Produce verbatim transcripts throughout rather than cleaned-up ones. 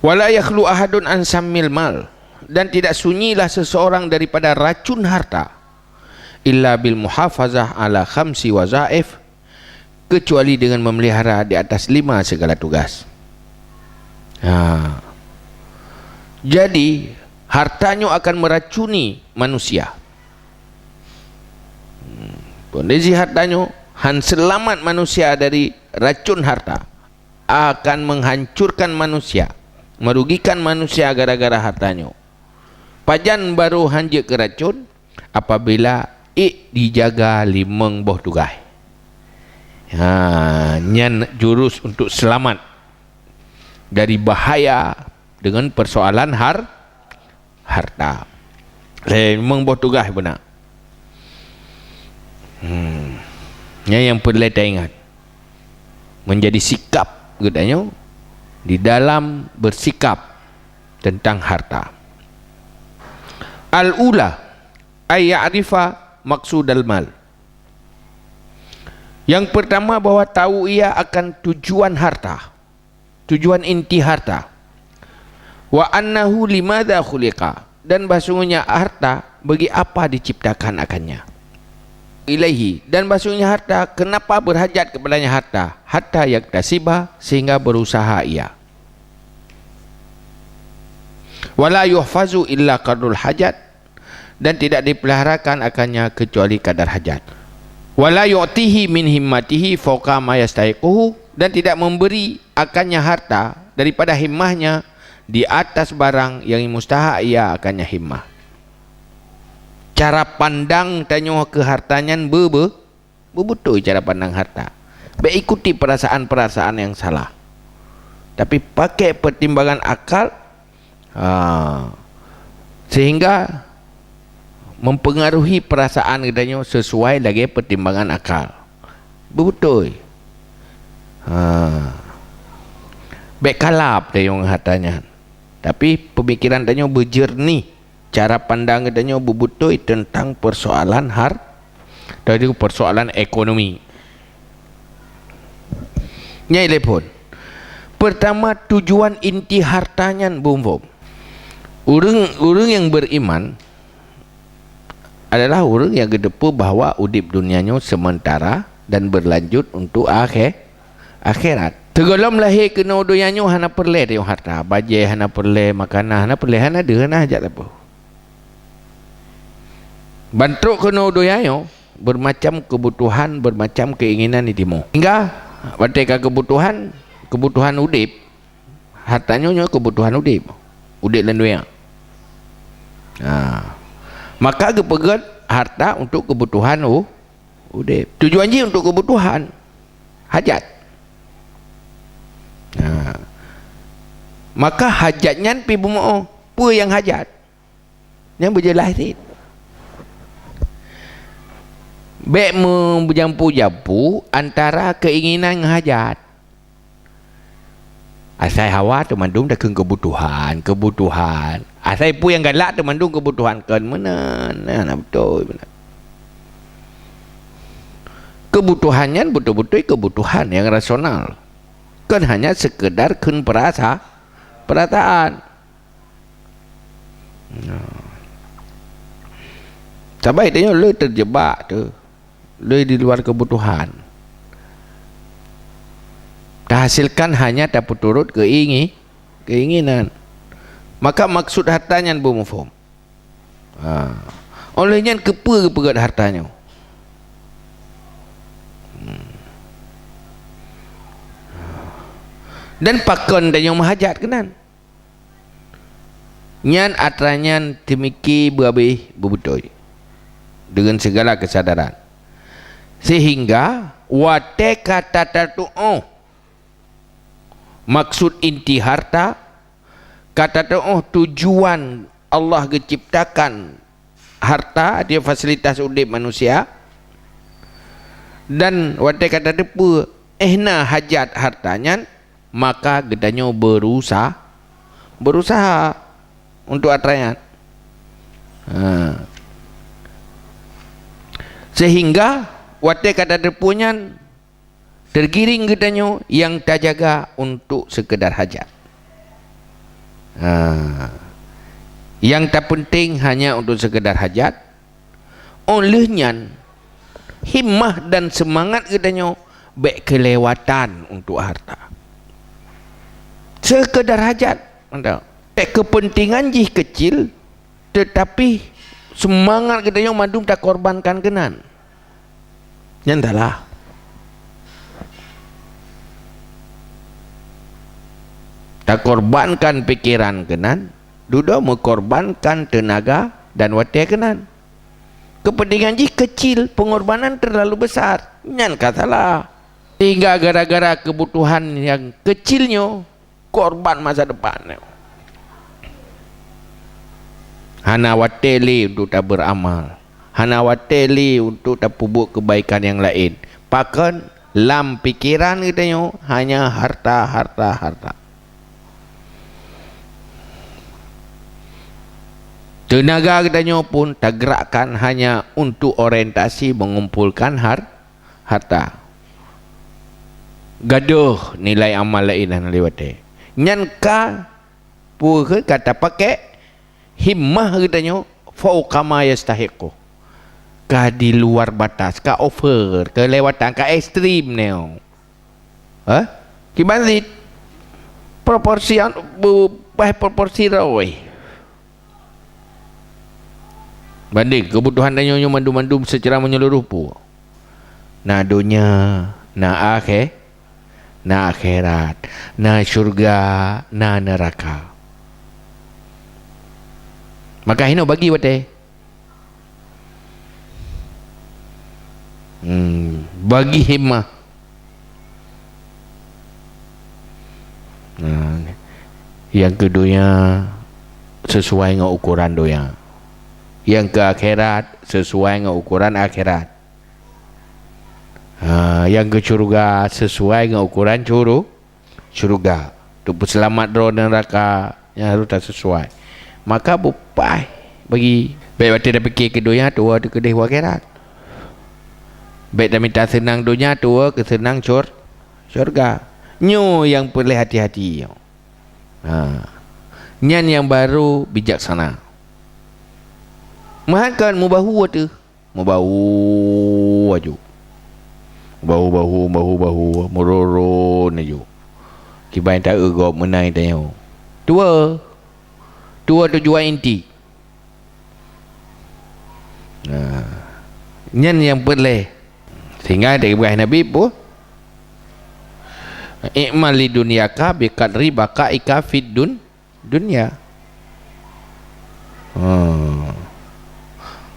Wala yakhlu ahadun an sammil mal, dan tidak sunyilah seseorang daripada racun harta, illa bil muhafazah ala khamsi wazaif, kecuali dengan memelihara di atas lima segala tugas. Ha. Jadi, hartanyoe akan meracuni manusia. Hmm. Kondisi hartanyoe han selamat manusia dari racun harta. Akan menghancurkan manusia, merugikan manusia gara-gara hartanyoe. Pajan barô han jeuet keu racun? Apabila ék dijaga limong boh tugaih. Ha, nyan jurus untuk selamat dari bahaya dengan persoalan har-, harta. Limong boh tugaih beuna. Hmm. Nyan nyang peureulée taingat. Menjadi sikap geutanyoe di dalam bersikap tentang harta. Al-ula, ay ya'rifa maqsudal mal. Yang pertama, bahwa tahu ia akan tujuan harta, tujuan inti harta. Wa annahu limadza khuliqa, dan bahsungguhnya harta bagi apa diciptakan akannya. Ilaihi, dan bahsungguhnya harta kenapa berhajat kepadanya harta, hatta yaktasiba, sehingga berusaha ia. Wala yuhfazu illa qadrul hajat, dan tidak dipeliharakan akannya kecuali kadar hajat. Wala yu'tihi min himmatihi fauqa ma yastahiquhu, dan tidak memberi akannya harta daripada himmahnya di atas barang yang mustahak ia akannya himmah. Cara pandang tanyoe keu harta nyan beu-, beu-, Beubeutôi cara pandang harta. Bék ikuti perasaan-perasaan yang salah. Tapi pakai pertimbangan akal, ha, sehingga mempengaruhi perasaan geutanyoe sesuai lagée pertimbangan akal. Beubeutôi. Ha. Bék kalap tanyoe ngon harta nyan. Tapi pemikiran tanyoe beujeureunih. Cara pandang geutanyoe beubeutôi teuntang peusoalan har-, tadi persoalan ekonomi. Nyang ilée phon. Pertama, tujuan inti harta nyan beuphom. Ureuëng, ureuëng nyang beriman adalah ureuëng nyang geuteupeue bahwa udeb donya nyoe sementara dan berlanjut untuk akhé-, akhirat. Teugohlom lahé keunoe donya nyoe hana peureulée tanyoe harta, bajée hana peureulée, makanan hana peureulée, hana deuh, hana hajat sapeue. Ban trok keunoe donya nyoe, bermacam kebutuhan, bermacam keinginan jitimoh. Hingga watée ka kebutuhan, kebutuhan udeb, harta nyoe, nyoe kebutuhan udeb, udeb lam donya. Ha. Maka geupeugét harta untuk kebutuhan u-, udeb. Tujuan jih untuk kebutuhan hajat. Ha. Maka hajat nyan pih beumeuoh, peue nyang hajat? Nyan beujeulaih cit. Bék meujampu-jampu antara keinginan ngon hajat. Asai hawa teumandum takheun keubutuhan, keubutuhan. Asai peue nyang galak teumandum keubutuhan, kon meunan. Nah, nah, beutôi meunan. Keubutuhan nyan beutôi-beutôi keubutuhan nyang rasional. Kon hanya sekedar kheun peurasa-, peurasaan. Nah. Sabai tanyoe le terjebak tu, le di luar kebutuhan. Tahasilkan hanya tapeuturot keingi-, keinginan. Maka maksud harta nyan beumufhom. Ha. Oleh nyan keupeue geupeugét harta nyoe? Hmm. Dan pakon tanyoe meuhajat keunan? Nyan atra nyan teumiki beuhabéh beubeutôi deungon sigala keusadaran, seuhingga watée ka tatatuoh Maksud inti harta, ka tateu'oh tujuan Allah geuciptakan harta, artinya fasilitas udeb manusia, dan watée ka tateupeue éh na hajat harta nyan, maka geutanyoe beurusa-, beurusaha untuk atra nyan. Ha. Sehingga watée ka tateupeue nyan, teugiring geutanyoe nyang tajaga untuk seukeudar hajat. Ha. Nyang tapeunténg hanya untuk seukeudar hajat, óh lheueh nyan, himmah dan seumangat geutanyoe bék keulewatan untuk harta. Seukeudar hajat, mantap. Bék keupeuntengan jih keucil, teutapi seumangat geutanyoe mandum takorbankan keunan. Nyan salah. Takorbankan pikeran keunan, dudoe meukorbankan teunaga dan watée keunan. Keupeuntengan jih keucil, peungorbanan teulalu beusar. Nyan ka salah. Sehingga gara-gara keubutuhan nyang keucil nyoe, korban masa depan nyoe. Hana watée lé untuk tabeuramal. Hana watée lé untuk tapeubuet keubaikan nyang laén. Pakon? Lam pikeran geutanyoe hanya harta, harta, harta. Teunaga geutanyoe pun tagerakkan hanya untuk orientasi mengumpulkan har-, harta. Gadôh nilai amal laén hana lé watée. Nyan ka peue kheun ka tapakék himmah geutanyoe fauqa ma yastahiqu. Ka di luar batas, ka over, keulewatan, ka ekstrem nyoe. Hah? Kiban cit proporsi an-, bu-, bah proporsi roh. Banding keubutuhan tanyoe nyoe mandum-mandum seucara meunyeluruh peue? Na donya, na akhé-, na akhirat, na syurga, na neuraka. Maka hinoe bagi watée. Hmm, bagi himmah. Nah, nyang keu donya sesuai ngon ukoran donya. Nyang keu akhirat sesuai ngon ukoran akhirat. Ha, nyang keu syeuruga sesuai ngon ukoran syuru-, syeuruga. Untuk peuseulamat droe neuraka nyang harôh taseusuai. Maka beupaih bagi. Bék watée tapike keu donya, tuwoe teuh keudeh u akhirat. Bék tamita seunang donya, tuwoe keu seunang syur-, syeuruga. Nyoe nyang peureulée hati-hati. Ha. Nyan nyang barô bijaksana. Meuhan kon meubahu ateueh. Meubahu aju. Bahu-bahu, bahu-bahu, meuron-ron aju. Kiban taeu gob meunan tanyoe. Tuwoe. Tuwoe tujuan inti. Nah, nyan nyang peureulée. Sehingga dipeugah Nabi peue? "I'mal li dunyaka bi qadri baqaika fid dun-, dunya. Hmm.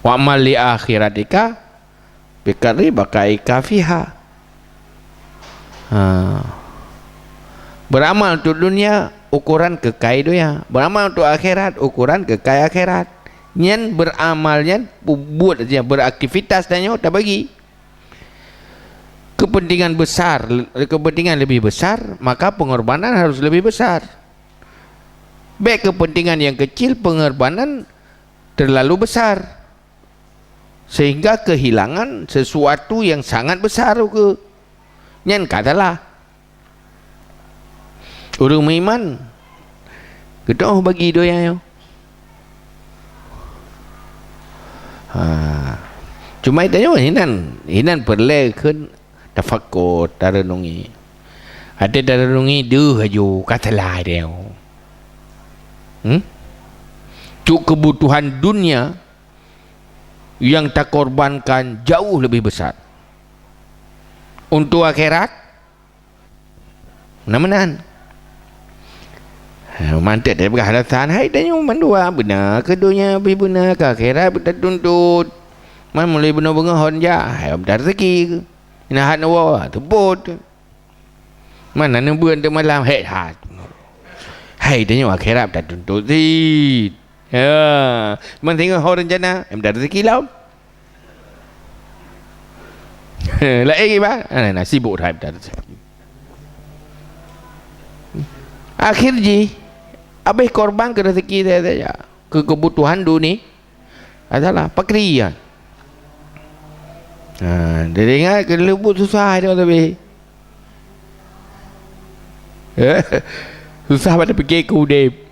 Wa'mal li akhiratika bi qadri baqaika fiha." Ha. Beuramal untuk dunia, ukuran keukai dunia. Beuramal untuk akhirat, ukuran keukai akhirat. Nyan beuramal nyan, bu-, buet saja, beraktivitas tanyoe tabagi. Kepentingan besar, kepentingan lebih besar, maka pengorbanan harus lebih besar. Bék kepentingan nyang kecil, pengorbanan terlalu besar. Sehingga keuhilangan sesuatu nyang sangat besar ukeue. Nyan ka salah. Ureuëng meuiman geutanyoe bagi donya nyoe. Ha. Cuma tanyoe hinan, hinan peureulée kheun tafakur, tareunungi. Até tareunungi deuh aju ka salah tanyoe. Hmm? Cuk keubutuhan dunia nyang takorbankan jauh lebih besar. Untuk akhirat, na meunan. Ha, mantöng teupeugah alasan, hai tanyoe mandua, beuna keu donya pih beuna, keu akhirat pih tatuntut. Man mulai bunoe beungoh hon jak, hai meutareuki. Ina hat neuwoe, teupot. Mana neubeuet teuk malam, hek that. Hai, tanyoe akhirat tatuntut cit. Ya, meusingoh ho rencana, em, dah rezeki lom. Laén kiban, ah, nah, sibuk that dah rezeki. Akhir jih, habéh korban keu rezeki saja, keu kebutuhan dunia. Adalah pakrian. Ha, jadi ingat keu leubuet susah hidup tapi. Susah pada fikir keu udép.